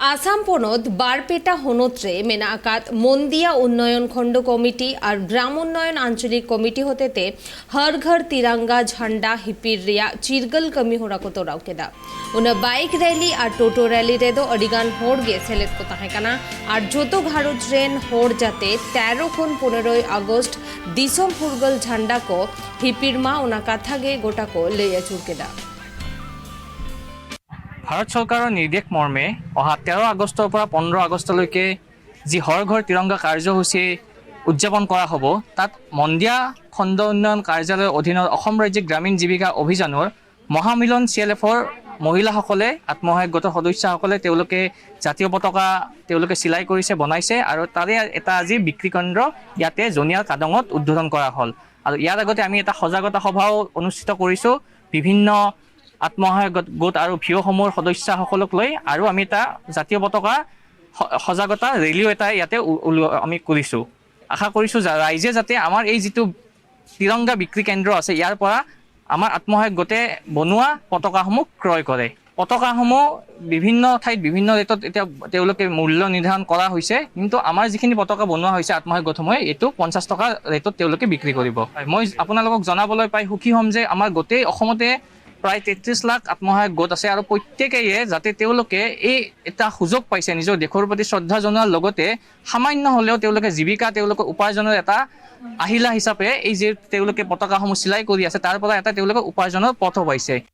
आसाम पनत बारपेटा हनत रे मेना आकाद মন্দিয়া উন্নয়ন খণ্ড কমিটি আর গ্রাম উন্নয়ন আঞ্চলিক কমিটি হতেতে হর ঘর তিরঙ্গা ঝান্ডা হিপির রিয়া চিরগল कमी होरा को तोराव केदा। उना बाइक रैली और टोटो रैली रेदो अडिगान होड़ गे सेलेद को ताहे कना और जोतो घारोज रेन होड़ जाते 13 खन 15 আগস্ট दिसम फुरगल झंडा को हिपिर मा उना कथा गे गोटा को लई आचुर केदा। ভাৰত চৰকাৰৰ নিৰ্দেশ মৰ্মে অহা 13 আগষ্টৰ পৰা 15 আগষ্টলৈকে যি হৰ ঘৰ তিৰংগা কাৰ্যসূচী উদযাপন কৰা হ'ব, তাত মন্দিয়া খণ্ড উন্নয়ন কাৰ্যালয়ৰ অধীনত অসম ৰাজ্যিক গ্ৰামীণ জীৱিকা অভিযানৰ মহামিলন চি এল এফৰ মহিলাসকলে, আত্মসহায়ক গোটৰ সদস্যাসকলে তেওঁলোকে জাতীয় পতাকা তেওঁলোকে চিলাই কৰিছে, বনাইছে আৰু তাৰে এটা আজি বিক্ৰী কেন্দ্ৰ ইয়াতে জনিয়াৰ কাদঙত উদ্বোধন কৰা হ'ল। আৰু ইয়াৰ আগতে আমি এটা সজাগতা সভাও অনুষ্ঠিত কৰিছোঁ বিভিন্ন আত্মসহায়ক গোট আৰু ভিঅ'সমূহৰ সদস্যাসকলক লৈ, আৰু আমি এটা জাতীয় পতাকা সজাগতা ৰেলীও এটা ইয়াতে আমি কৰিছোঁ। আশা কৰিছোঁ ৰাইজে যাতে আমাৰ এই যিটো তিৰংগা বিক্ৰী কেন্দ্ৰ আছে, ইয়াৰ পৰা আমাৰ আত্মসহায়ক গোটে বনোৱা পতাকাসমূহ ক্ৰয় কৰে। পতাকাসমূহ বিভিন্ন ঠাইত বিভিন্ন ৰেটত এতিয়া তেওঁলোকে মূল্য নিৰ্ধাৰণ কৰা হৈছে, কিন্তু আমাৰ যিখিনি পতাকা বনোৱা হৈছে আত্মসহায়ক গোটসমূহে, এইটো 50 টকা ৰেটত তেওঁলোকে বিক্ৰী কৰিব। মই আপোনালোকক জনাবলৈ পাই সুখী হ'ম যে আমাৰ গোটেই অসমতে প্ৰায় 33 লাখ আত্মসহায়ক গোট আছে আৰু প্ৰত্যেকেই যাতে তেওঁলোকে এই এটা সুযোগ পাইছে নিজৰ দেশৰ প্ৰতি শ্ৰদ্ধা জনোৱাৰ লগতে সামান্য হ'লেও তেওঁলোকে জীৱিকা, তেওঁলোকৰ উপাৰ্জনৰ এটা আহিলা হিচাপে এই যে তেওঁলোকে পতাকাসমূহ চিলাই কৰি আছে, তাৰ পৰা এটা তেওঁলোকে উপাৰ্জনৰ পথো পাইছে।